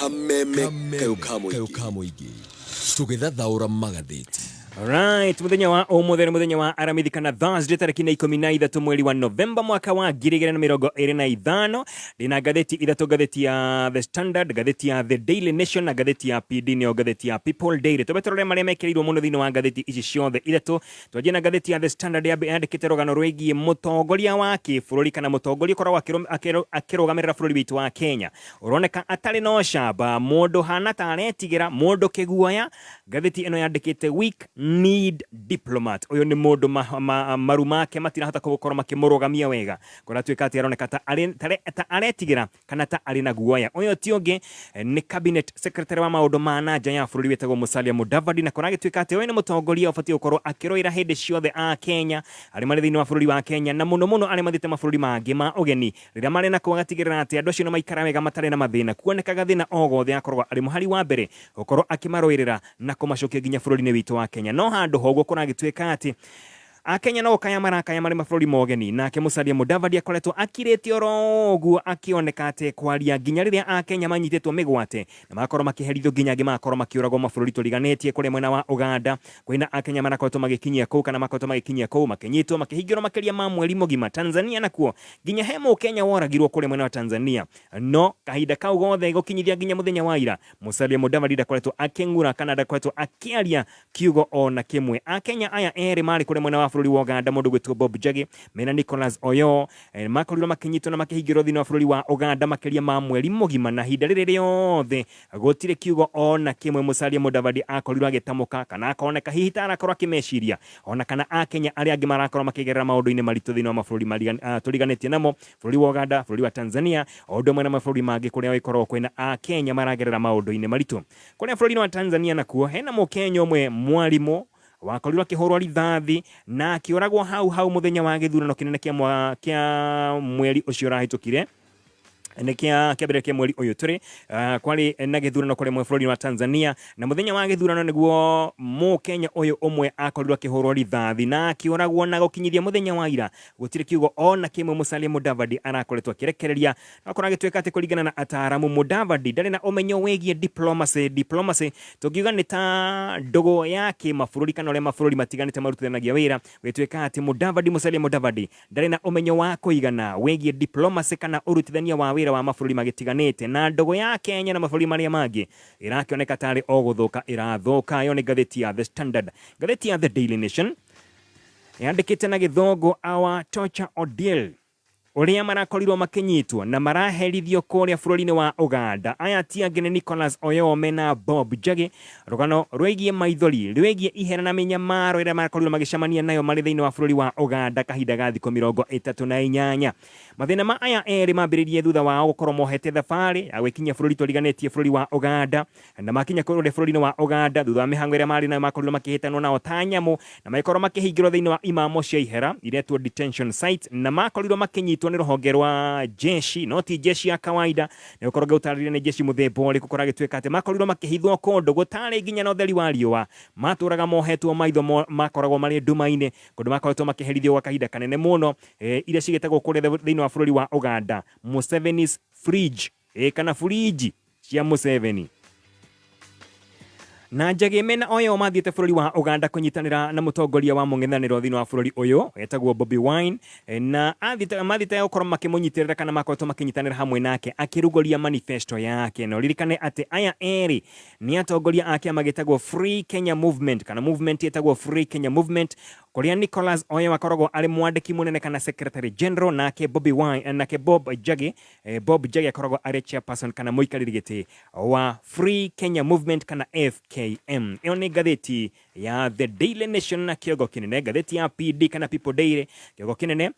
Kameme kayũ ka mũingĩ tũgĩthathaũra magathĩti. Right, muthenya wa umuthi nĩ muthenya wa Aramithi kana Thursday tarĩki nĩ 13 mweri wa Novemba mwaka wa 2025. Ndĩna ngathĩti ithatũ, ngathĩti ya The Standard, ngathĩti ya The Daily Nation na ngathĩti ya PD, nĩyo ngathĩti ya People Daily. Twambe tũrore marĩa mekĩrĩirwo mũno thĩinĩ wa ngathĩti ici ciothe ithatũ. Twanjie na ngathĩti ya The Standard, yandĩkĩte rũgano rwĩgiĩ mũtongoria wa kĩbũrũri kana mũtongoria ũkoragwo akĩrũgamĩrĩra bũrũri witũ wa Kenya, ũroneka atarĩ na ũcamba, mũndũ hana ta aretigĩra, mũndũ kĩguoya. Ngathĩti ĩno yandĩkĩte "Weak Kneed Diplomat". Ũyũ nĩ mũndũ maru make matirahota gũkorwo makĩmũrũgamia wega, kũratuĩka atĩ aroneka ta aretigĩra kana ta arĩ na guoya. Ũyũ ti ũngĩ nĩ cabinet secretary wa maũndũ ma na nja ya bũrũri wĩtagwo Musalia Mudavadi, na kũragĩtuĩka atĩ ũyũ nĩ mũtongoria ũbatiĩ gũkorwo akĩrũĩra hĩndĩ ciothe a Kenya arĩa marĩ thĩinĩ wa bũrũri wa Kenya, na mũno mũno arĩa mathiĩte mabũrũri mangĩ ma ũgeni. Rĩrĩa marĩ nakuo agatigĩrĩra atĩ andũ acio nĩ maikara wega matarĩ na mathĩna. Kuoneka gathĩna o gothe akoragwo arĩ mũhari wa mbere gũkorwo akĩmarũĩrĩra na kũmacokia nginya bũrũri-inĩ witũ wa Kenya. No handũ ha ũguo kũragĩtuĩka atĩ Akenya no gũkaya marakaya marĩ mabũrũri ma ũgeni, nake Musalia Mudavadi akoretwo akirĩte oro ũguo akĩoneka atekwaria nginya rĩrĩa Akenya manyitĩtwo mĩgwate na magakorwo makĩherithio, nginya angĩ magakorwo makĩũragwo mabũrũri tũriganĩtie. Kũrĩa mwena wa Uganda kwĩna Akenya marakoretwo magĩkinyia kũu kana makoretwo magĩkinyia kũu makĩnyitwo makĩhingĩrwo makĩria ma mweri mũgima. Tanzania nakuo nginya he Mũkenya woragirwo kũrĩa mwena wa Tanzania, no kahinda kau gothe gũkinyithia nginya mũthenya wa ira, Musalia Mudavadi ndakoretwo akĩng'ura kana ndakoretwo akĩaria kiugo o na kĩmwe. Akenya aya erĩ marĩ kũrĩa mwena wa bũrũri wa Uganda, mũndũ gwĩtwo Bob Njagi mena Nicholas Oyoo, makorirwo makĩnyitwo na makĩhingĩrwo thĩinĩ wa bũrũri wa Uganda makĩria ma mweri mũgima, na ihinda rĩrĩ rĩothe gũtirĩ kiugo o na kĩmwe Musalia Mudavadi akorirwo agĩtamũka kana akoneka hihi ta arakorwo akĩmeciria ona kana Akenya arĩa angĩ marakorwo makĩgerera maũndũ-inĩ maritũ thĩinĩ wa mabũrũri tũriganĩtie namo, bũrũri wa Uganda, bũrũri wa Tanzania, o ũndũ ũmwe na mabũrũri mangĩ kũrĩa gũkoragwo kwĩna Akenya maragerera maũndũ-inĩ maritũ. Kũrĩa bũrũri-inĩ wa Tanzania nakuo hena Mũkenya ũmwe mwarimũ wakorirwo akĩhũrwo rithathi na akĩũragwo hau hau mũthenya wa gĩthurano kĩnene kĩa mweri ũcio ũrahĩtũkire, nĩ kĩa kĩambĩrĩria kĩa mweri ũyũ tũrĩ. Kwarĩ na gĩthurano kũrĩa bũrũri wa Tanzania, na mũthenya wa gĩthurano nĩguo Mũkenya ũyũ ũmwe akorirwo akĩhũrwo rithathi na akĩũragwo, na gũkinyithia mũthenya wa ira gũtirĩ kiugo o na kĩmwe Musalia Mudavadi arakoretwo akĩrekereria. No kũragĩtuĩka atĩ kũringana na ataaramu, Mudavadi ndarĩ na ũmenyo wĩgiĩ diplomacy. Diplomacy tũngiuga nĩ ta ndũgũ ya kĩmabũrũri kana ũrĩa mabũrũri matiganĩte marutithanagia wĩra. Gũgĩtuĩka atĩ Mudavadi, Musalia Mudavadi, ndarĩ na ũmenyo wa kũigana wĩgiĩ diplomacy kana ũrutithania wa wĩra wa mabũrũri magĩtiganĩte, na ndũgũ ya Kenya na mabũrũri marĩa mangĩ ĩrakĩoneka tarĩ o gũthũka ĩrathũka. Ĩyo nĩ ngathĩti ya The Standard. Ngathĩti ya The Daily Nation yandĩkĩte na Gĩthũngũ "Our Torture Ordeal", ũrĩa marakorirwo makĩnyitwo na maraherithio kũrĩa bũrũri-inĩ wa Uganda. Aya ti angĩ nĩ Nicholas Oyoo na Bob Njagi. Rũgano rwĩgiĩ maithori, rwĩgiĩ ihera na mĩnyamaro ĩrĩa marakorirwo magĩcemania nayo marĩ thĩinĩ wa bũrũri wa Uganda kahinda ga thikũ 38. Mathĩna ma aya erĩ mambĩrĩirie thutha wao gũkorwo mohete thabarĩ ya gwĩkinyia bũrũri tũriganĩtie, bũrũri wa Uganda, na makinya kũrĩa bũrũri-inĩ wa Uganda, thutha wa mĩhango ĩrĩa marĩ nayo, makorirwo makĩhĩtanwo nao ta nyamũ na magĩkorwo makĩhingĩrwo thĩinĩ wa imamo cia ihera iretwo detention sites, na makorirwo makĩnyitwo nĩ rũhonge rwa jeshi, no ti jeshi ya kawaida, nĩ gũkorwo ngĩgũtarĩria nĩ jeshi mũthemba ũrĩkũ. Kũragĩtuĩka atĩ makorirwo makĩhithwo kũndũ gũtarĩ nginya na ũtheri wa riũa, matũraga mohetwo maitho, makoragwo marĩ nduma-inĩ, kũndũ makoretwo makĩherithio gwa kahinda kanene mũno, iria cigĩtagwo kũrĩa thĩinĩ wa bũrũri wa Uganda Museveni's fridge, kana burinji cia Museveni. Na Njagi mena Oyo mathiĩte bũrũri wa Uganda kũnyitanĩra na mũtongoria wa mũng'ethanĩro thĩinĩ wa bũrũri ũyũ etagwo Bobi Wine, na athiĩte mathiĩte gũkorwo makĩmũnyitĩrĩra kana makoretwo makĩnyitanĩra hamwe nake akĩrugũria manifesto yake. Na ũririkane atĩ aya erĩ nĩ atongoria a kĩama gĩtagwo Free Kenya Movement kana movement ĩtagwo Free Kenya Movement, kũrĩa Nicholas Oyo akoragwo arĩ mwandĩki mũnene kana secretary general, nake Bobi Wine, nake Bob Njagi, Bob Njagi akoragwo arĩ chairperson kana mũikarĩri gĩtĩ wa Free Kenya Movement kana FKM. Ĩyo nĩ ngathĩti ya The Daily Nation na kĩongo kĩnene. Ngathĩti ya PD kana People Daily, kĩongo kĩnene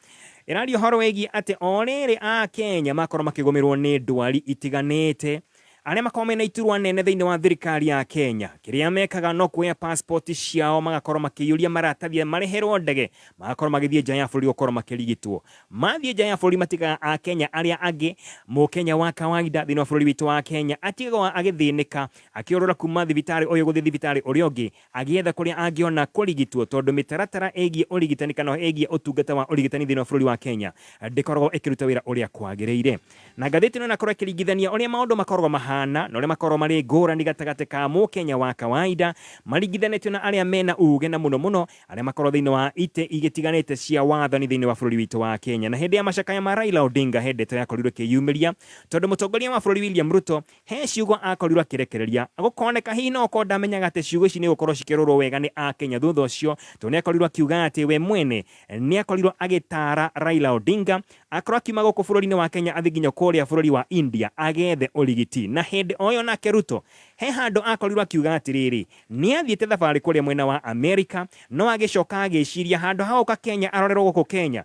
ĩraria ũhoro wĩgiĩ atĩ o rĩrĩ a Kenya makorwo makĩgũmĩrwo nĩ ndwari itiganĩte, arĩa makoragwo mena iturwa nene thĩinĩ wa thirikari ya Kenya kĩrĩa mekaga no kuoya passport ciao, magakorwo makĩiyũria maratathi marĩhĩrwo ndege, magakorwo magĩthiĩ nja ya bũrũri gũkorwo makĩrigitwo. Mathiĩ nja ya bũrũri matigaga Akenya arĩa angĩ. Mũkenya wa kawaida thĩinĩ wa bũrũri witũ wa Kenya atigagwo agĩthĩnĩka akĩũrũra kuma thibitarĩ ũyũ gũthiĩ thibitarĩ ũrĩa ũngĩ agĩetha kũrĩa angĩona kũrigitwo, tondũ mĩtaratara ĩgiĩ ũrigitani kana ĩgiĩ ũtungata wa ũrigitani thĩinĩ wa bũrũri wa Kenya ndĩkoragwo ĩkĩruta wĩra ũrĩa kwagĩrĩire. Na ngathĩti ĩno ĩnakorwo ĩkĩringithania ũrĩa maũndũ makoragwo mahana. mahana na ũrĩa makoragwo marĩ ngũrani gatagatĩ ka mũkenya wa kawaida maringithanĩtio na arĩa mena uge na mũno mũno arĩa makoragwo thĩinĩ wa itĩ igĩtiganĩte cia wathani thĩinĩ wa bũrũri witũ wa Kenya. Na hĩndĩ ya macakaya ma Raila Odinga he ndeto yakorirwo ĩkĩyumĩria tondũ mũtongoria wa bũrũri William Ruto he ciugo akorirwo akĩrekereria gũkoneka hihi no okorwo ndamenyaga atĩ ciugo ici nĩ gũkorwo cikĩrorwo wega nĩ akenya thutha ũcio tondũ nĩ akorirwo akiuga atĩ we mwene nĩ akorirwo agĩtara Raila Odinga akorwo akiuma gũkũ bũrũri-inĩ wa Kenya athiĩ nginya kũrĩa bũrũri wa India agethe ũrigiti. Na hĩndĩ o ĩyo nake Ruto he handũ akorirwo akiuga atĩrĩrĩ, nĩ athiĩte thabarĩ kũrĩa mwena wa Amerika no agĩcoka agĩciria handũ ha gũka Kenya arorerwo gũkũ Kenya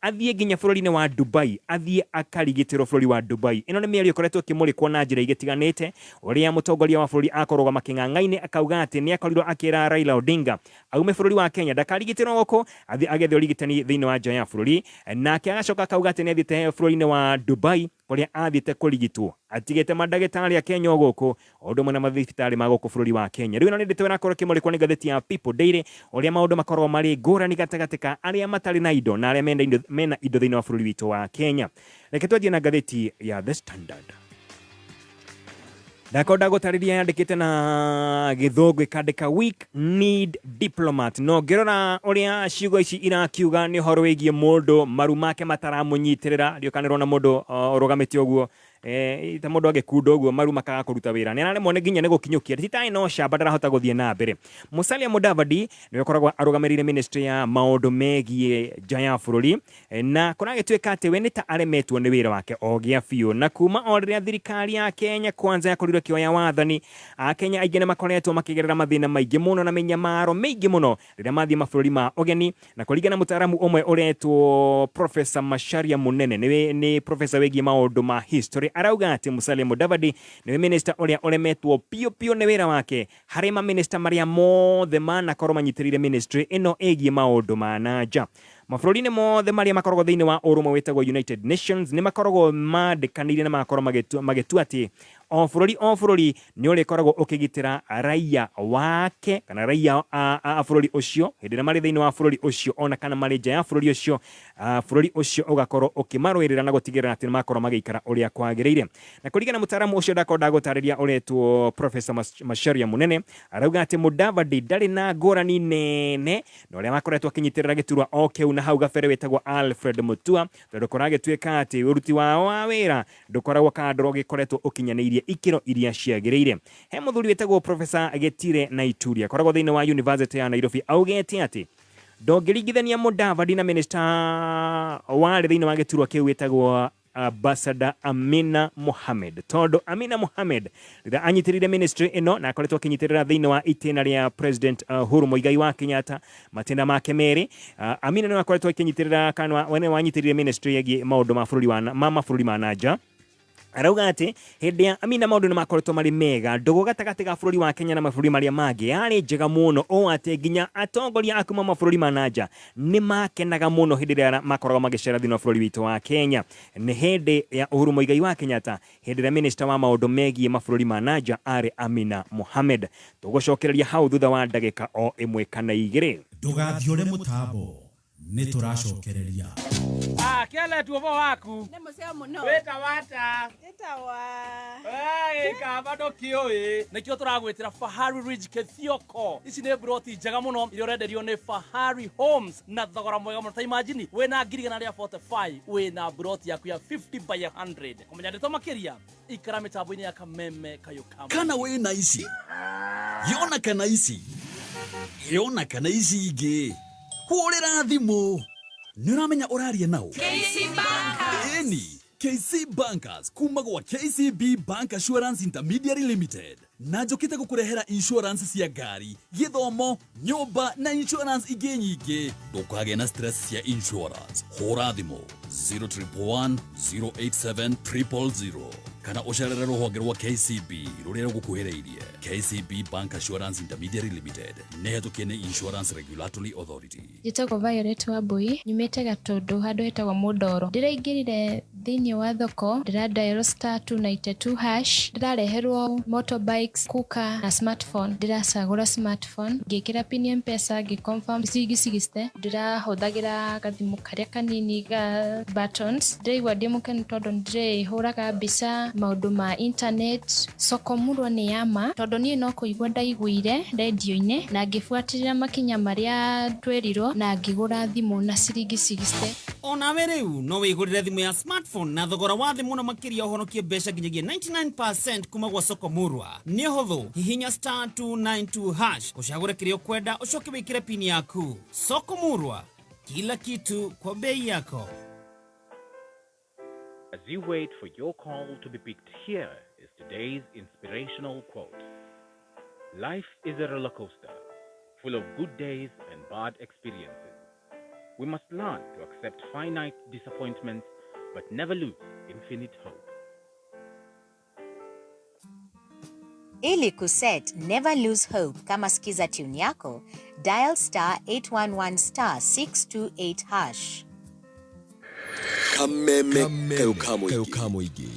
athiĩ nginya bũrũri-inĩ wa Dubai athiĩ akarigitĩrwo bũrũri wa Dubai. Ĩno nĩ mĩario ĩkoretwo ĩkĩmũrĩkwo na njĩra igĩtiganĩte ũrĩa mũtongoria wa bũrũri akũrũgama kĩng'ang'a-inĩ akauga atĩ nĩ akorirwo akĩra Raila Odinga aume bũrũri wa Kenya ndakarigitĩrwo gũkũ athiĩ agethe ũrigitani thĩinĩ wa nja ya bũrũri. Nake agacoka akauga atĩ nĩ athiĩte bũrũri-inĩ wa Dubai kũrĩa athiĩte kũrigitwo atigĩte mandagĩtarĩ a Kenya o gũkũ o ũndũ ũmwe na mathibitarĩ ma gũkũ bũrũri wa Kenya. Rĩu ĩno nĩ ndeto ĩrakorwo ĩkĩmũrĩkwo nĩ ngathĩti ya People Daily ũrĩa maũndũ makoragwo marĩ ngũrani gatagatĩ ka arĩa matarĩ na indo na arĩa mena indo thĩinĩ wa bũrũri witũ wa Kenya. Reke twanjie na ngathĩti ya The Standard. Ndakorwo ndagũtarĩria yandĩkĩte na gĩthũngũ ĩkandĩka weak need diplomat no ngĩrora ũrĩa ciugo ici irakiuga nĩ ũhoro wĩgiĩ mũndũ maru make mataramũnyitĩrĩra ndiũkanĩrwo na mũndũ ũrũgamĩte ũguo ta mũndũ agĩkunda ũguo maru makaga kũruta wĩra nĩ araremwo nĩ nginya nĩ gũkinyũkia titarĩ na ũcamba ndarahota gũthiĩ na mbere. Musalia Mudavadi nĩwe ũkoragwo arũgamĩrĩire ministry ya maũndũ megiĩ nja ya bũrũri na kũragĩtuĩka atĩ we nĩ ta aremetwo nĩ wĩra wake o gĩa biũ. Na kuma o rĩrĩa thirikari ya Kenya Kwanza yakorirwo ĩkĩoya wathani, akenya aingĩ nĩ makoretwo makĩgerera mathĩna maingĩ mũno na mĩnyamaro mĩingĩ mũno rĩrĩa mathiĩ mabũrũri ma ũgeni. Na kũringana na mũtaaramu ũmwe ũretwo Professor Macharia Munene, nĩ professor wĩgiĩ maũndũ ma history, arauga atĩ Musalia Mudavadi nĩwe minister ũrĩa ũremetwo biũ biũ nĩ wĩra wake harĩ maminista marĩa mothe manakorwo manyitĩrĩire ministry ĩno ĩgiĩ maũndũ ma na nja. Mabũrũri-inĩ mothe marĩa makoragwo thĩinĩ wa ũrũmwe wĩtagwo United Nations nĩ makoragwo mandĩkanĩire na magakorwo magĩtua atĩ o bũrũri o bũrũri nĩ ũrĩkoragwo ũkĩgitĩra raia wake kana raia a bũrũri ũcio hĩndĩ ĩrĩa marĩ thĩinĩ wa bũrũri ũcio ona kana marĩ nja ya bũrũri ũcio, bũrũri ũcio ũgakorwo ũkĩmarũĩrĩra na gũtigĩrĩra atĩ nĩ makorwo magĩikara ũrĩa kwagĩrĩire. Na kũringana na mũtaaramu ũcio ndakorwo ndagũtarĩria ũretwo Professor Macharia Munene, arauga atĩ Mudavadi ndarĩ na ngũrani nene na ũrĩa wakoretwo akĩnyitĩrĩra gĩturwa o kĩu na hau gabere wĩtagwo Alfred Mutua, tondũ kũragĩtuĩka atĩ ũruti wao wa wĩra ndũkoragwo kana ndũgĩkoretwo ũkinyanĩirie ikĩro iria ciagĩrĩire. He mũthuri wĩtagwo Professor Gĩtire Naituri akoragwo thĩinĩ wa University ya Nairobi augĩte atĩ ndũngĩringithania Mudavadi na minister warĩ thĩinĩ wa gĩturwa kĩu wĩtagwo Ambassador Amina Mohamed, tondũ Amina Mohamed rĩrĩa anyitĩrĩire ministry ĩno na akoretwo akĩnyitĩrĩra thĩinĩ wa itĩna rĩa President Uhuru Muigai wa Kenyatta matĩna make merĩ, Amina nĩwe akoretwo akĩnyitĩrĩra kana nĩwe wanyitĩrĩire ministry ĩgiĩ maũndũ ma bũrũri wa ma mabũrũri ma na nja. Arauga atĩ hĩndĩ ya Amina maũndũ nĩ makoretwo marĩ mega, ndũgũ gatagatĩ ga bũrũri wa Kenya na mabũrũri marĩa mangĩ yarĩ njega mũno ũũ atĩ nginya atongoria a kuma mabũrũri ma na nja nĩ makenaga mũno hĩndĩ ĩrĩa makoragwo magĩcera thĩinĩ wa bũrũri witũ wa Kenya. Nĩ hĩndĩ ya Uhuru Muigai wa Kenyatta, hĩndĩ ĩrĩa minista wa maũndũ megiĩ mabũrũri ma na nja arĩ Amina Mohamed. Tũgũcokereria hau thutha wa ndagĩka o ĩmwe kana igĩrĩ. Ndũgathiore mũtambo, nĩ tũracokereria. Keletu ũbo waku? Nĩ mũceo mũno. Wĩta wata? Njĩtagwa. Kaba ndũkĩũĩ. Nĩkĩo tũragwĩtĩra Fahari Ridge Kĩthioko. Ici nĩ mburoti njega mũno iria ũrenderio nĩ Fahari Homes na thogora mwega mũno. Ta imagine wĩna ngiri igana rĩa 45 wĩna mburoti yaku ya 50 by 100. Kũmenya ndeto makĩria ikara mĩtambo-inĩ ya Kameme Kayũ Kamwe. Kana wĩna ici yona kana ici yona kana ici ingĩ hũrĩra thimũ nĩ ũramenya ũraria nao KC Bankers. Ĩni KC Bankers kuma gwa KCB Bank Assurance Intermediary Limited na njũkĩte gũkũrehera insurance cia ngari, gĩthomo, nyũmba na insurance ingĩ nyingĩ. Ndũkagĩe na stress cia insurance, hũra thimũ 0111 087 000 kana ũcerere rũhonge rwa KCB rũrĩa rũgũkuhĩrĩirie. KCB Bank Assurance Intermediary Limited nĩ hetũkie nĩ Insurance Regulatory Authority. Njĩtagwo Violet Wambui, nyumĩte Gatũndũ handũ hetagwo Mũndoro. Ndĩraingĩrire Thĩinĩ wa thoko ndĩra dial star 292 hash, ndĩrareherwo motorbikes, cooker na smartphone. Ndĩracagũra smartphone, ngĩkĩra pin ya Mpesa, ngĩ confirm ciringi 60. Ndĩrahũthagĩra gathimũ karĩa kanini ga buttons. Ndĩraigua ndĩ mũkenu tondũ nĩndĩrĩhũraga mbica, maũndũ ma internet. Soko Murwa nĩ ya ma tondũ niĩ no kũigua ndaiguire rendio-inĩ na ngĩbuatĩrĩra makinya marĩa twerirwo na ngĩgũra thimũ na ciringi 60. O nawe rĩu no wĩgũrĩre thimũ ya smartphone na thogora wa thĩ mũno makĩria ũhonokie mbeca nginyagia 99% kuma gwa Soko Murwa. Nĩ ũhũthũ, hihinya star 292 hash ũcagũre kĩrĩa ũkwenda ũcoke wĩkĩre pin yaku. Soko Murwa, kila kitu kwa bei yako. As you wait for your call to be picked, here is today's inspirational quote. Life is a roller coaster, full of good days and bad experiences. We must learn to accept finite disappointments, but never lose infinite hope. Ili kuset Never Lose Hope kama skiza tune yako, dial star 811 star 628 hash. Kameme kayo ka mũingĩ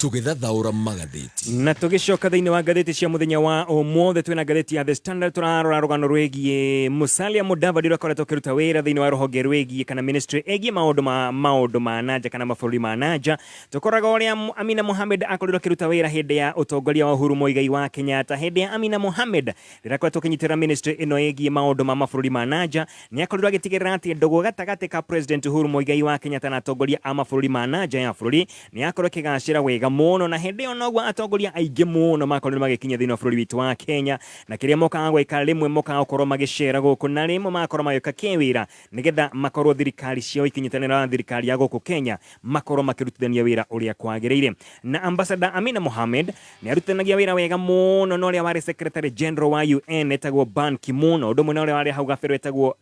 tũgĩthathaũra magathĩti. Na tũgĩcoka thĩinĩ wa ngathĩti cia mũthenya wa ũmũthĩ, twĩna ngathĩti ya The Standard. Tũrarora rũgano rwĩgiĩ Musalia Mudavadi ũrĩa akoretwo akĩruta wĩra thĩinĩ wa rũhonge rwĩgiĩ kana ministry ĩgiĩ maũndũ ma nanja kana mabũrũri ma nanja. Tũkoraga ũrĩa Amina Mohamed akorirwo akĩruta wĩra hĩndĩ ya ũtongoria wa Uhuru Muigai wa Kenyatta. Hĩndĩ ya Amina Mohamed rĩrĩa akoretwo akĩnyitĩrĩra ministry ĩno ĩgiĩ maũndũ ma mabũrũri ma nanja, nĩ akorirwo agĩtigĩrĩra atĩ ndũgũ gatagatĩ ka President Uhuru Muigai wa Kenyatta na atongoria a mabũrũri ma nanja ya bũrũri nĩ akorwo ĩkĩgacĩra wega mũno. Na hĩndĩ ĩyo noguo atongoria aingĩ mũno makorirwo magĩkinya thĩinĩ wa bũrũri witũ wa Kenya, na kĩrĩa mokaga gwĩka, rĩmwe mokaga gũkorwo magĩcera gũkũ na rĩmwe magakorwo magĩũka kĩwĩra nĩgetha makorwo thirikari ciao ikinyitanĩra na thirikari ya gũkũ Kenya, makorwo makĩrutithania wĩra ũrĩa kwagĩrĩire. Na Ambassador Amina Mohamed nĩ arutithanagia wĩra wega mũno na ũrĩa warĩ Secretary General wa UN etagwo Ban Ki-moon, ũndũ ũmwe na ũrĩa warĩ hau gabere etagwo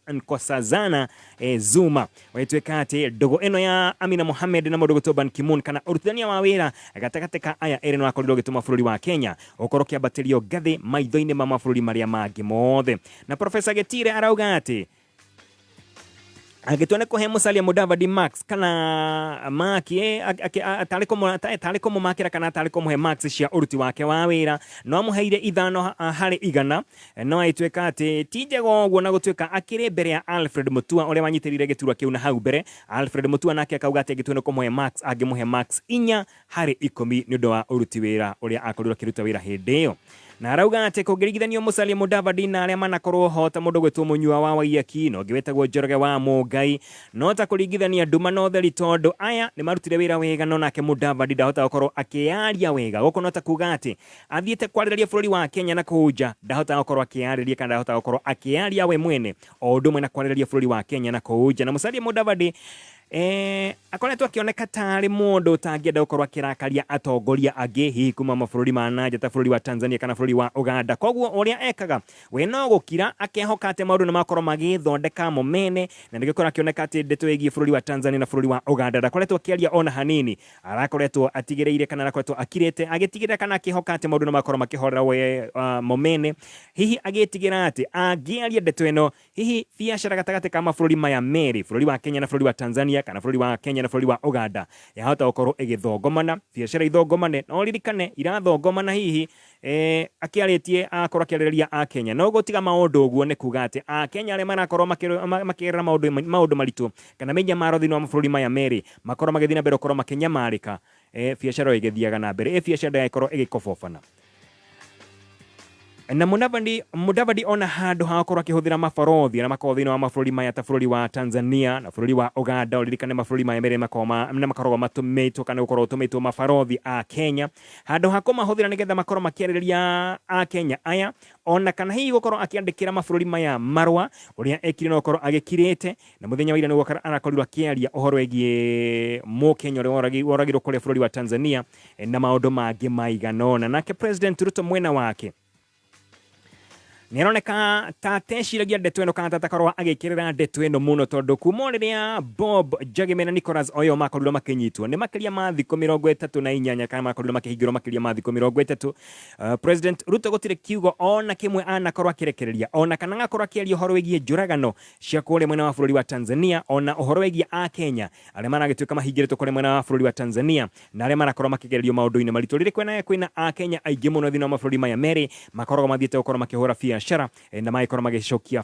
Nkosazana Zuma. Wagĩtuĩka atĩ ndũgũ ĩno ya Amina Mohamed na mũndũ gwĩtwo Ban Ki-moon kana ũrutithania wa wĩra gatagatĩ ka aya erĩ nĩ wakorirwo ũgĩtũma bũrũri wa Kenya ũkorwo ũkĩambatĩrio ngathĩ maitho-inĩ ma mabũrũri marĩa mangĩ mothe. Na Professor Getire arauga atĩ angĩtua nĩ kũhe Musalia Mudavadi marks kana maki tarĩ kũmũmakĩra kana tarĩ kũmũhe marks cia ũruti wake wa wĩra, no amũheire 5 harĩ 100. No agĩtuĩka atĩ ti njega ũguo na gũtuĩka akĩrĩ mbere ya Alfred Mutua ũrĩa wanyitĩrĩire gĩturwa kĩu na hau mbere. Alfred Mutua nake akauga atĩ angĩtua nĩ kũmũhe marks, angĩmũhe marks 4 harĩ 10 nĩ ũndũ wa ũruti wĩra ũrĩa akorirwo akĩruta wĩra hĩndĩ ĩyo. Na arauga atĩ kũngĩringithanio Musalia Mudavadi na arĩa manakorwo ho ta mũndũ gwĩtwo Mũnyua wa Waiyaki na ũngĩ wĩtagwo Njoroge wa Mũngai, no ta kũringithania nduma na ũtheri, tondũ aya nĩ marutire wĩra wega no nake Mudavadi ndahota gũkorwo akĩyaria wega. Gũkũ no ta kuga atĩ athiĩte kwarĩrĩria bũrũri wa Kenya na kũu nja, ndahota gũkorwo akĩyarĩria kana ndahota gũkorwo akĩyaria we mwene o ũndũ ũmwe na kwarĩrĩria bũrũri wa Kenya na kũu nja. Na Musalia Mudavadi akoretwo akĩoneka tarĩ mũndũ ũtangĩenda gũkorwo akĩrakaria atongoria angĩ hihi kuma mabũrũri ma nanja ta bũrũri wa Tanzania kana bũrũri wa Uganda. Koguo ũrĩa ekaga we no gũkira, akehoka atĩ maũndũ nĩ makorwo magĩthondeka mo mene. Na nĩgĩkorwo akĩoneka atĩ ndeto ĩgiĩ bũrũri wa Tanzania na bũrũri wa Uganda ndakoretwo akĩaria ona hanini. Arakoretwo atigĩrĩire kana arakoretwo akirĩte agĩtigĩrĩra kana akĩhoka atĩ maũndũ nĩ makorwo makĩhorera we mo mene, hihi agĩtigĩra atĩ angĩaria ndeto ĩno, hihi biacara gatagatĩ ka mabũrũri maya merĩ, bũrũri wa Kenya na bũrũri wa Tanzania kana bũrũri wa Kenya na bũrũri wa Uganda, yahota gũkorwo ĩgĩthongomana, biacara ithongomane. No ririkane irathongomana hihi akĩarĩtie akorwo akĩarĩrĩria a Kenya no gũtiga maũndũ ũguo nĩ kuga atĩ a Kenya arĩa marakorwo makĩgerera maũndũ maritũ kana mĩnyamaro thĩinĩ wa mabũrũri maya merĩ makorwo magĩthiĩ na mbere gũkorwo makĩnyamarĩka, biacara ĩgĩthiaga na mbere, biacara ndĩgagĩkorwo ĩgĩkobobana. Na Mudavadi ona handũ ha gũkorwo akĩhũthĩra mabarothi arĩa makoragwo thĩinĩ wa mabũrũri maya ta bũrũri wa Tanzania na bũrũri wa Uganda, ũririkane mabũrũri maya merĩ nĩ makoragwo matũmĩtwo kana gũkorwo ũtũmĩtwo mabarothi a Kenya, handũ ha kũmahũthĩra nĩgetha makorwo makĩarĩrĩria a Kenya aya ona kana hihi gũkorwo akĩandĩkĩra mabũrũri maya marũa, ũrĩa ekire no gũkorwo agĩkirĩte. Na mũthenya wa ira nĩguo arakorirwo akĩaria ũhoro wĩgiĩ mũkenya ũrĩa woragirwo kũrĩa bũrũri wa Tanzania na maũndũ mangĩ maigana ũna. Nake President Ruto mwena wake Nĩ aroneka ta ateciragia ndeto ĩno kana ta atakorwo agĩkĩrĩra ndeto ĩno mũno, tondũ kuma o rĩrĩa Bob Njagĩme na Nicholas Oyo makorirwo makĩnyitwo nĩ makĩria ma thikũ 38, kana makorirwo makĩhingĩrwo makĩria ma thikũ 30, President Ruto gũtirĩ kiugo ona kĩmwe anakorwo akĩrekereria, ona kana agakorwo akĩaria ũhoro wĩgiĩ njũragano cia kũrĩa mwena wa bũrũri wa Tanzania, ona ũhoro wĩgiĩ a Kenya arĩa maragĩtuĩka mahingĩrĩtwo kũrĩa mwena wa bũrũri wa Tanzania na arĩa marakorwo makĩgererio maũndũ-inĩ maritũ. Rĩrĩ kwĩna a Kenya aingĩ mũno thĩinĩ wa mabũrũri maya merĩ makoragwo mathiĩte gũkorwo makĩhũra biacara na magĩkorwo magĩcokia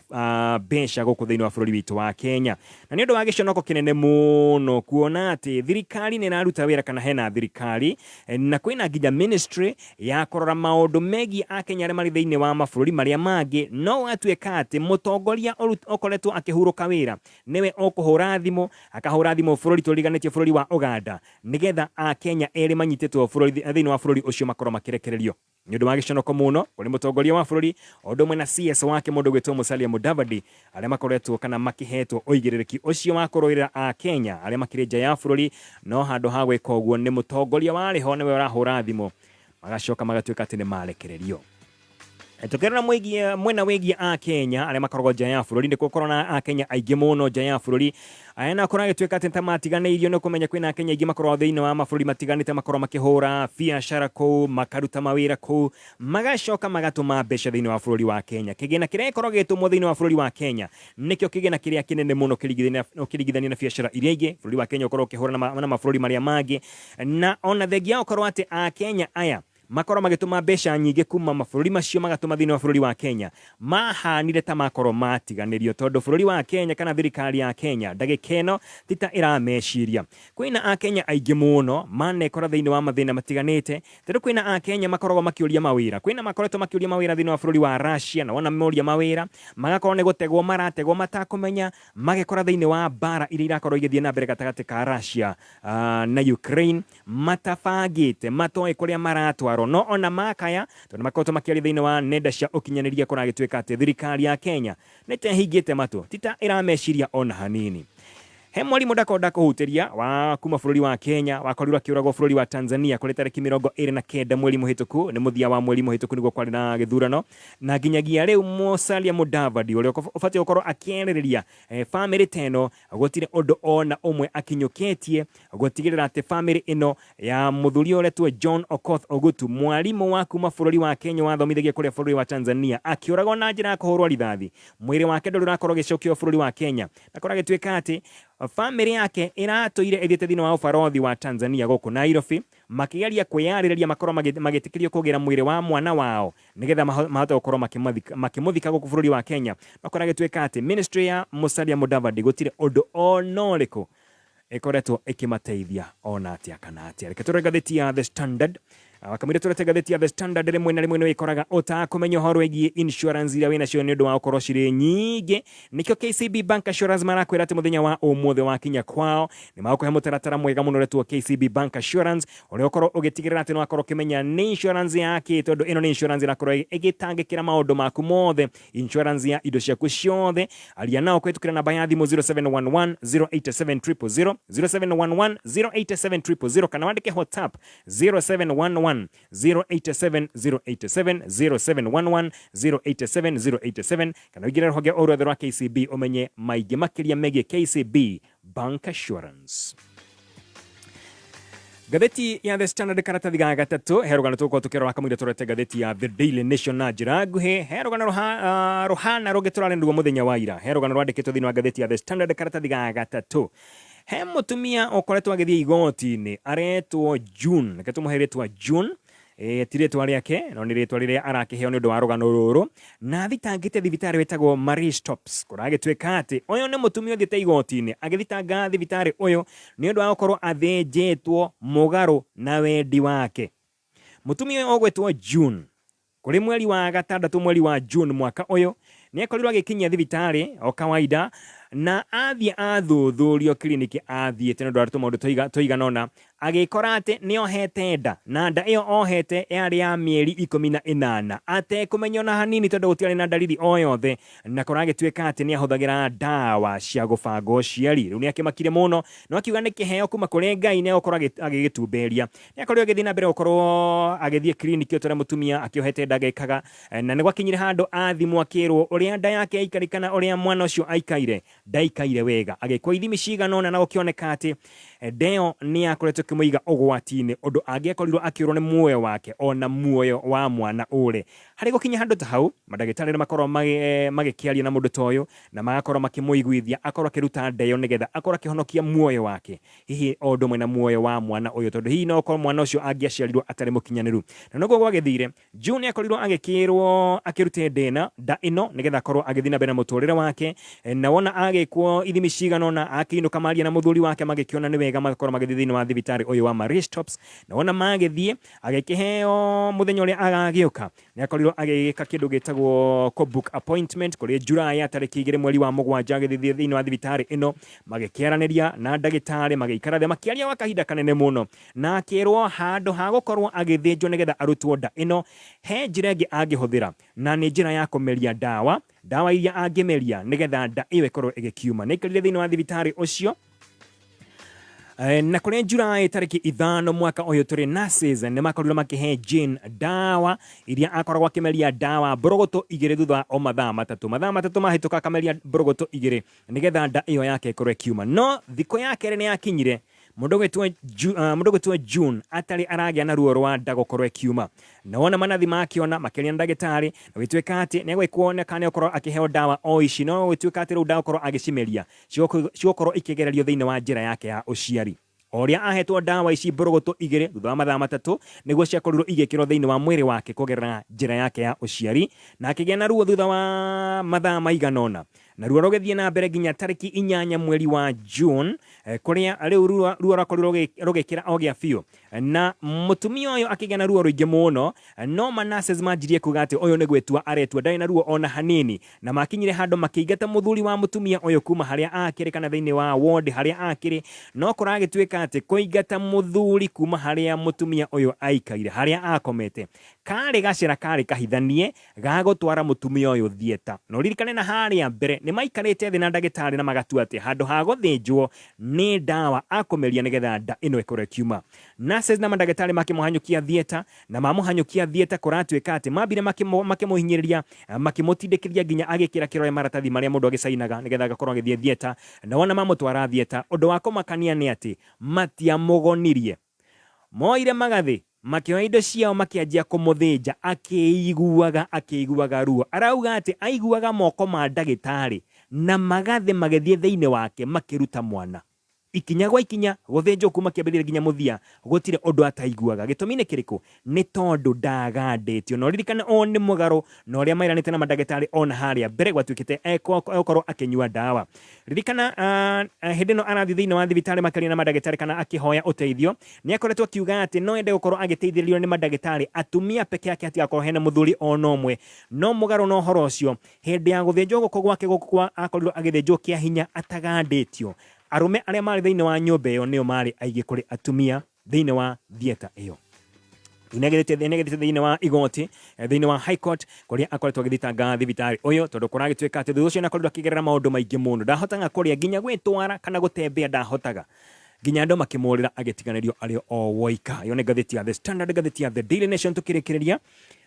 mbeca gũkũ thĩinĩ wa bũrũri witũ wa Kenya. Na nĩ ũndũ wa gĩconoko kĩnene mũno kuona atĩ thirikari nĩ ĩraruta wĩra, kana hena thirikari na kwĩna nginya ministry ya kũrora maũndũ megiĩ Akenya arĩa marĩ thĩinĩ wa mabũrũri marĩa mangĩ, no gũgatuĩka atĩ mũtongoria ũkoretwo akĩhurũka wĩra nĩwe ũkũhũra thimũ, akahũra thimũ bũrũri tũriganĩtie bũrũri wa Ũganda, nĩgetha Akenya erĩ manyitĩtwo thĩinĩ wa bũrũri ũcio makorwo makĩrekererio. Nĩ ũndũ wa gĩconoko mũno kũrĩ mũtongoria wa bũrũri o ũndũ ũmwe na CS wake mũndũ gwĩtwo Musalia Mudavadi, arĩa makoretwo kana makĩhetwo ũigĩrĩrĩki ũcio wa kũrũĩrĩra Akenya arĩa makĩrĩ nja ya bũrũri, no handũ ha gwĩka ũguo nĩ mũtongoria warĩ ho nĩwe ũrahũra thimũ, magacoka magatuĩka atĩ nĩ marekererio. Tukĩrora mwena wĩgiĩ Akenya arĩa makoragwo nja ya bũrũri, nĩ gũkorwo na Akenya aingĩ mũno nja ya bũrũri aya, na korwo agĩtuĩka atĩ ta matiganĩirio nĩ kũmenya kwĩna Akenya aingĩ makoragwo thĩinĩ wa mabũrũri matiganĩte, makorwo makĩhũra biacara kũu, makaruta mawĩra kũu, magacoka magatũma mbeca thĩinĩ wa bũrũri wa Kenya. Kĩgĩna kĩrĩa gĩkoragwo gĩgĩtũmwo thĩinĩ wa bũrũri wa Kenya nĩkĩo kĩgĩna kĩrĩa kĩnene mũno ũkĩringithania na biacara iria ingĩ bũrũri wa Kenya ũkorwo ũkĩhũra na mabũrũri marĩa mangĩ. Na ona thengia ya gũkorwo atĩ Akenya aya makorwo magĩtũma mbeca nyingĩ kuma mabũrũri macio magatũma thĩinĩ wa bũrũri wa Kenya, mahanire ta makorwo matiganĩrio, tondũ bũrũri wa Kenya kana thirikari ya Kenya ndagĩka ĩno ti ta ĩrameciria. Kwĩna Akenya aingĩ mũno manekora thĩinĩ wa mathĩna matiganĩte, tondũ kwĩna Akenya makoragwo makĩũria mawĩra, kwĩna makoretwo makĩũria mawĩra thĩinĩ wa bũrũri wa Russia, na wona moria mawĩra magakorwo nĩ gũtegwo marategwo matakũmenya, magekora thĩinĩ wa mbara iria irakorwo igĩthiĩ na mbere gatagatĩ ka Russia na Ukraine, matabangĩte, matoĩ kũrĩa maratwarwo, no ona makaya tondũ makoretwo makĩaria thĩinĩ wa nenda cia ũkinyanĩria, kũragĩtuĩka atĩ thirikari ya Kenya nĩ ta ĩhingĩte matũ, ti ta ĩrameciria ona hanini. He mwarimũ ndakorwo kũhutĩria wa kuma bũrũri wa Kenya wakorirwo akĩũragwo bũrũri wa Tanzania kũrĩ tarĩki 29 mweri mũhĩtũku, nĩ mũthia wa mweri mũhĩtũku nĩguo kwarĩ na gĩthurano, na nginyagia rĩu Musalia Mudavadi ũrĩa ũbatiĩ gũkorwo akĩarĩrĩria bamĩrĩ ta ĩno gũtirĩ ũndũ ona ũmwe akinyũkĩtie gũtigĩrĩra atĩ bamĩrĩ ĩno ya mũthuri ũretwo John Okoth Ogutu, mwarimũ wa kuma bũrũri wa Kenya wathomithagia kũrĩa bũrũri wa Tanzania, akĩũragwo na njĩra ya kũhũrwo rithathi, mwĩrĩ wake ndũrĩ ũrakorwo ũgĩcokio bũrũri wa Kenya, na korwo agĩtuĩka atĩ bamĩrĩ yake ĩratũire ĩthiĩte thĩinĩ wa ũbarothi wa Tanzania gũkũ Nairobi, makĩgeria kwĩyarĩrĩria makorwo magĩtĩkĩrio kũgĩra mwĩrĩ wa mwana wao nĩgetha mahote gũkorwo makĩmũthika gũkũ bũrũri wa Kenya. Makorwo agĩtuĩka atĩ ministry ya Musalia Mudavadi gũtirĩ ũndũ ona ũrĩkũ ĩkoretwo ĩkĩmateithia ona atĩa kana atĩa. Reke tũrore ngathĩti ya The Standard. Wakamwĩra tũrete ngathĩti ya The Standard, rĩmwe na rĩmwe nĩ wĩkoraga ũtakũmenya ũhoro wĩgiĩ insurance iria wĩnacio nĩ ũndũ wa gũkorwo cirĩ nyingĩ. Nĩkĩo KCB Bank Assurance marakwĩra atĩ mũthenya wa ũmũthĩ wakinya kwao nĩ magũkũhe mũtaratara mwega mũno ũretwo KCB Bank Assurance, ũrĩa ũkorwo ũgĩtigĩrĩra atĩ nĩ wakorwo ũkĩmenya nĩ insurance yake, tondũ ĩno nĩ insurance ĩrakorwo ĩgĩtangĩkĩra maũndũ maku mothe, insurance ya indo ciaku ciothe. Aria nao kũhĩtũkĩra namba ya thimũ 0711 087 000, 0711 087 000, kana wandĩke WhatsApp 0711 087 087, 0711 087 087, kana ũingĩre rũhonge o ruothe rwa KCB ũmenye maingĩ makĩria megiĩ KCB Bank Assurance. Ngathĩti ya The Standard karatathi ga gatatũ, he rũgano tũgũkorwo tũkĩrora kamũira tũrorete ngathĩti ya The Daily Nation na njĩra nguhĩ. He rũgano rũhana rũngĩ tũrarĩ naruo mũthenya wa ira. He rũgano rwandĩkĩtwo thĩinĩ wa ngathĩti ya The Standard karatathi ga gatatũ. He mũtumia ũkoretwo agĩthiĩ igoti-inĩ aretwo June, reke tũmũhe rĩtwa June, ti rĩtwa rĩake no nĩ rĩtwa rĩrĩa arakĩheo nĩ ũndũ wa rũgano rũrũ, na athitangĩte thibitarĩ wĩtagwo Marie Stopes. Kũragĩtuĩka atĩ ũyũ nĩ mũtumia ũthiĩte igoti-inĩ agĩthitanga thibitarĩ ũyũ nĩ ũndũ wa gũkorwo athĩnjĩtwo mũgarũ na wendi wake. Mũtumia ũyũ ũgwĩtwo June, kũrĩ mweri wa gatandatũ mweri wa June mwaka ũyũ, nĩ akorirwo agĩkinyia thibitarĩ o kawaida, Na athiĩ athuthurio kiriniki athiĩte nĩ ũndũ wa tũmaũndũ tũigana ũna, agĩkora atĩ nĩ ohete nda, na nda ĩyo ohete yarĩ ya mĩeri 18 atekũmenya ona hanini, tondũ gũtiarĩ na ndariri o yothe, na kũragĩtuĩka atĩ nĩ ahũthagĩra ndawa cia gũbanga ũciari. Rĩu nĩ akĩmakire mũno, no akiuga nĩ kĩheo kuma kũrĩ Ngai, nĩ egũkorwo agĩgĩtumberia. Nĩ akorirwo agĩthiĩ na mbere gũkorwo agĩthiĩ kiriniki o ta ũrĩa mũtumia akĩohete nda agĩkaga, na nĩ gwakinyire handũ athimwo akĩrwo ũrĩa nda yake yaikaire kana ũrĩa mwana ũcio aikaire ndaikaire wega. Agĩkwo ithimi cigana ũna na gũkĩoneka atĩ nda ĩyo nĩ yakoretwo ĩkĩmũiga ũgwati-inĩ, ũndũ angĩakorirwo akĩũrwo nĩ muoyo wake ona muoyo wa mwana ũre. Harĩ gũkinya handũ ta hau, mandagĩtarĩ nĩ makoragwo magĩkĩaria na mũndũ ta ũyũ na magakorwo makĩmũiguithia akorwo akĩruta nda ĩyo nĩgetha akorwo akĩhonokia muoyo wake, hihi o ũndũ ũmwe na muoyo wa mwana ũyũ, tondũ hihi no ũkorwo mwana ũcio angĩaciarirwo atarĩ mũkinyanĩru. Na noguo gwagĩthire, June akorirwo agĩkĩrwo akĩrute ndĩna nda ĩno nĩgetha akorwo agĩthiĩ na mbere na mũtũrĩre wake, na wona agĩkwo ithimi cigana ũna akĩinũka maria na mũthuri wake magĩkĩona nĩ wega magakorwo magĩthiĩ thĩinĩ wa thibitarĩ ũyũ wa Marie Stopes, na wona magĩthiĩ agĩkĩheo mũthenya ũrĩa agagĩũka. Nĩ akorirwo agĩgĩka kĩndũ gĩtagwo kũ book appointment kũrĩ July ya tarĩki 2 mweri wa 7, agĩthiĩ thĩinĩ wa thibitarĩ ĩno, magĩkĩaranĩria na ndagĩtarĩ, magĩikara thĩ makĩaria gwa kahinda kanene mũno, na akĩrwo handũ ha gũkorwo agĩthĩnjwo nĩgetha arutwo nda ĩno, he njĩra ĩngĩ angĩhũthĩra, na nĩ njĩra ya kũmeria ndawa, ndawa iria angĩmeria nĩgetha nda ĩyo ĩkorwo ĩgĩkiuma. Nĩ aikarire thĩinĩ wa thibitarĩ ũcio na kũrĩ Julai tarĩki 5 mwaka ũyũ tũrĩ, nurses nĩ makorirwo makĩhe Jane ndawa iria akoragwo akĩmeria ndawa mbũrũgũtũ 2 thutha wa o mathaa 3. Mathaa 3 mahĩtũka akameria mbũrũgũtũ 2 nĩgetha nda ĩyo yake ĩkorwo ĩkiuma. No thikũ ya kerĩ nĩ yakinyire, mũndũ ũgwĩtwo June atarĩ aragĩa na ruo rwa nda gũkorwo ĩkiuma. Na wona manathi makĩona makĩaria na ndagĩtarĩ, na gũgĩtuĩka atĩ nĩ egwĩkwo kana nĩ egũkorwo akĩheo ndawa o ici, no gũgĩtuĩka atĩ rĩu ndagũkorwo agĩcimeria, cigũkorwo ikĩgererio thĩinĩ wa njĩra yake ya ũciari. O ũrĩa ahetwo ndawa ici mbũrũgũtũ 2 thutha wa mathaa 3 nĩguo ciakorirwo igĩkĩrwo thĩinĩ wa mwĩrĩ wake kũgerera njĩra yake ya ũciari, na akĩgĩa na ruo thutha wa mathaa maigana ũna, na ruo rũgĩthiĩ na mbere nginya tarĩki 8 mweri wa June, kũrĩa rĩu ruo rwakorirwo rũgĩkĩra o gĩa biũ, na mũtumia ũyũ akĩgĩa na ruo rũingĩ mũno. No ma nurses manjirie kuga atĩ ũyũ nĩ gwĩtua aretua, ndarĩ na ruo ona hanini, na makinyire handũ makĩingata mũthuri wa mũtumia ũyũ kuma harĩa akĩrĩ kana thĩinĩ wa ward harĩa akĩrĩ. No kũragĩtuĩka atĩ kũingata mũthuri kuma harĩa mũtumia ũyũ aikaire, harĩa akomete, karĩ gacĩra karĩ kahithanie ga gũtwara mũtumia ũyũ theatre. Na ũririkane na harĩa mbere nĩ maikarĩte thĩ na ndagĩtarĩ na magatua atĩ handũ ha gũthĩnjwo nĩ ndawa akũmeria nĩgetha nda ĩno ĩkorwo ĩkiuma. Nurses na mandagĩtarĩ makĩmũhanyũkia theatre, na mamũhanyũkia theatre kũratuĩka atĩ mambire makĩmũhinyĩrĩria, makĩmũtindĩkĩria nginya agĩkĩra kĩrore maratathi marĩa mũndũ agĩcainaga nĩgetha agakorwo agĩthiĩ theatre. Na wona mamũtwara theatre, ũndũ wa kũmakania nĩ atĩ matiamũgonirie. Moire magathĩ, makĩoya indo ciao, makĩanjia kũmũthĩnja akĩiguaga ruo. Arauga atĩ aiguaga moko ma ndagĩtarĩ na magathĩ magĩthiĩ thĩinĩ wake makĩruta mwana. Ikinya gwa ikinya, gũthĩnjwo kuma kĩambĩrĩria nginya mũthia, gũtirĩ ũndũ ataiguaga. Gĩtũmi nĩ kĩrĩkũ? Nĩ tondũ ndagandĩtio. Na ũririkane ũũ nĩ mũgarũ na ũrĩa mairanĩte na mandagĩtarĩ ona harĩa mbere gwatuĩkĩte egũkorwo akĩnyua ndawa. Ririkana hĩndĩ ĩno arathiĩ thĩinĩ wa thibitarĩ makĩaria na mandagĩtarĩ kana akĩhoya ũteithio, nĩ akoretwo akiuga atĩ no ende gũkorwo agĩteithĩrĩrio nĩ mandagĩtarĩ atumia peke yake, hatigakorwo hena mũthuri ona ũmwe. No mũgarũ na ũhoro ũcio, hĩndĩ ya gũthĩnjwo gũkũ gwake gũkũ kwa akorirwo agĩthĩnjwo kĩa hinya atagandĩtio. Arũme arĩa marĩ thĩinĩ wa nyũmba ĩyo nĩo marĩ aingĩ kũrĩ atumia thĩinĩ wa theatre ĩyo. Nĩagĩthĩte thĩinĩ wa igoti, thĩinĩ wa High Court, kũrĩa akoretwo agĩthitanga thibitarĩ ũyũ, tondũ kũragĩtuĩka atĩ thutha ũcio nĩakorirwo akĩgerera maũndũ maingĩ mũno. Ndahotaga kũrĩa, nginya gwĩtwara kana gũtembea ndahotaga, nginya andũ makĩmũrĩra agĩtiganĩrio arĩ o woika. Ĩyo nĩ ngathĩti ya The Standard. Ngathĩti ya The Daily Nation tũkĩrĩkĩrĩria,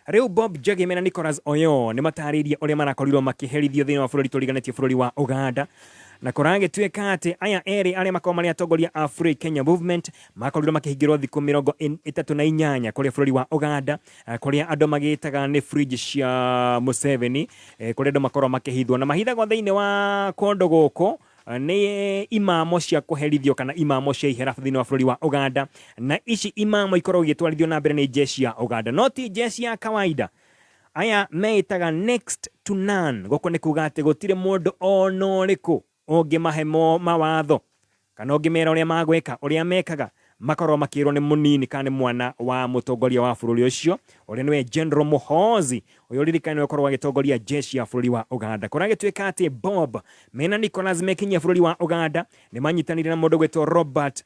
rĩu Bob Njagi na Nicholas Oyoo nĩ matarĩirie ũrĩa marakorirwo makĩherithio thĩinĩ wa bũrũri tũriganĩtie bũrũri wa Uganda, na kũragĩtuĩka atĩ aya erĩ arĩa makoragwo marĩ atongoria a Free Kenya Movement makorirwo makĩhingĩrwo thikũ 38 kũrĩa bũrũri wa Uganda, kũrĩa andũ magĩtaga nĩ fridge cia Museveni, kũrĩa andũ makoragwo makĩhithwo na mahithagwo thĩinĩ wa kũndũ gũkũ nĩ imamo cia kũherithio kana imamo cia ihera thĩinĩ wa bũrũri wa Uganda. Na ici imamo ikoragwo igĩtwarithio na mbere nĩ jeshi ya Uganda, no ti jeshi ya kawaida. Aya meĩtaga next to none. Gũkũ nĩ kuga atĩ gũtirĩ mũndũ ona ũrĩkũ ũngĩmahe mawatho kana ũngĩmera ũrĩa magwĩka. Ũrĩa mekaga, Makorwo makĩrwo nĩ mũnini kana nĩ mwana wa mũtongoria wa bũrũri ũcio ũrĩa nĩwe General Muhoozi, ũyũ ririkane nĩwe ũkoragwo agĩtongoria jeshi ya bũrũri wa Uganda. Kũragĩtuĩka atĩ Bob mena Nicholas mekinyia bũrũri wa Uganda nĩ manyitanire na mũndũ gwĩtwo Robert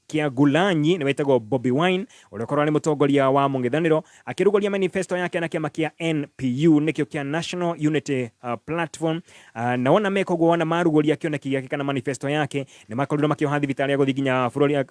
Kyagulanyi, nĩ wetagwo Bobi Wine, ũrĩa ũkoragwo arĩ mũtongoria wa mũng'ethanĩro, akĩrugũria manifesto yake na kĩama kĩa NPU, nĩkĩo kĩa National Unity Platform. Na wona meka ũguo, wona marugũria kĩoneki gĩake kana manifesto yake, nĩ makorirwo makĩoha thibitarĩ ya gũthiĩ nginya bũrũri,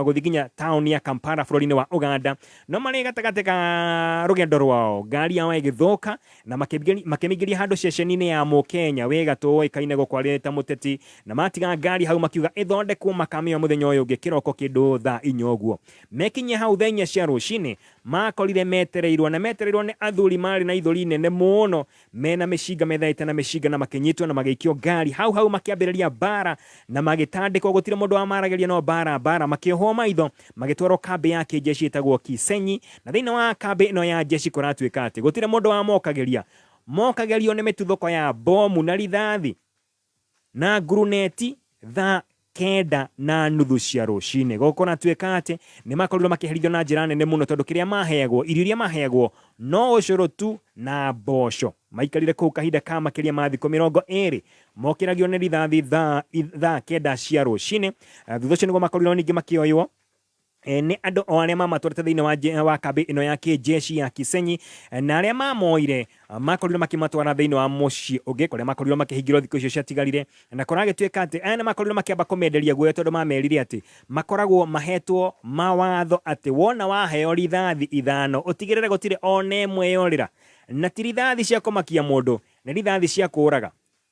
gũthiĩ nginya taũni ya Kampala bũrũri-inĩ wa Uganda. No marĩ gatagatĩ ka rũgendo rwao, ngari yao ĩgĩthũka na makĩmĩingĩria handũ ceceni-inĩ ya Mũkenya wĩ gatũ ũĩkaine gũkũ arĩ ta mũteti, na matiga ngari hau makiuga ĩthondekwo makamĩoya mũthenya ũyũ ũngĩ kĩroko kĩndũ thaa 4 ũguo. Mekinyia hau thaa 4 cia rũcinĩ, makorire metereirwo, na metereirwo nĩ athuri marĩ na ithũri nene mũno, mena mĩcinga, methaĩte na mĩcinga, na makĩnyitwo na magĩikio ngari hau hau, makĩambĩrĩria mbara na magĩtandĩkwo. Gũtirĩ mũndũ wamaragĩria, no mbara mbara, makĩohwo maitho, magĩtwarwo kambĩ ya kĩnjeshi ĩtagwo Kisenyi. Na thĩinĩ wa kambĩ ĩno ya jeshi kũratuĩka atĩ gũtirĩ mũndũ wamokagĩria, mokagĩrio nĩ mĩtuthũko ya bomu na rithathi na nguruneti thaa 9:30 cia rũcinĩ. Gũkũ kũratuĩka atĩ nĩ makorirwo makĩherithio na njĩra nene mũno, tondũ kĩrĩa maheagwo, irio iria maheagwo no ũcũrũ tu na mboco. Maikarire kũu kahinda ka makĩria ma thikũ 20, mokĩragio nĩ rithathi thaa 9 cia rũcinĩ. Thutha ũcio nĩguo makorirwo ningĩ makĩoywo nĩ andũ o arĩa mamatwarĩte thĩinĩ wa kambĩ ĩno ya kĩnjeshi ya Kisenyi, na arĩa mamoire makorirwo makĩmatwara thĩinĩ wa mũciĩ ũngĩ kũrĩa makorirwo makĩhingĩrwo thikũ icio ciatigarire. Na kũragĩtuĩka atĩ aya nĩ makorirwo makĩamba kũmenderia guoya, tondũ mamerire atĩ makoragwo mahetwo mawatho atĩ wona waheo rithathi 5 ũtigĩrĩre gũtirĩ ona ĩmwe yorĩra, na ti rithathi cia kũmakia mũndũ, nĩ rithathi cia kũũraga.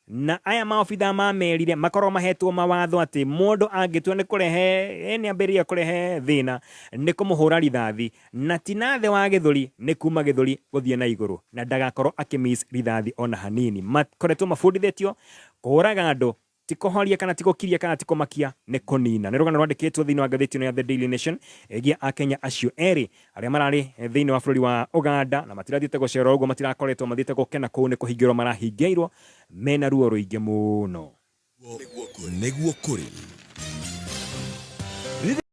Na aya maobitha mamerire makorwo mahetwo mawatho atĩ mũndũ angĩtua nĩ kũrehe, nĩ ambĩrĩria kũrehe thĩna, nĩ kũmũhũra rithathi, na ti na thĩ wa gĩthũri, nĩ kuma gĩthũri gũthiĩ na igũrũ, na ndagakorwo akĩmiss rithathi ona hanini. Makoretwo mabundithĩtio kũũraga andũ ti kũhoria kana ti gũkiria kana ti kũmakia, nĩ kũnina. Nĩ rũgano rwandĩkĩtwo thĩinĩ wa ngathĩti ĩno ya The Daily Nation ĩgiĩ Akenya acio erĩ arĩa mararĩ thĩinĩ wa bũrũri wa Uganda na matirathiĩte gũcera ũguo, matirakoretwo mathiĩte gũkena kũu, nĩ kũhingĩrwo marahingĩirwo mena ruo rũingĩ mũno. Nĩguo kũrĩ.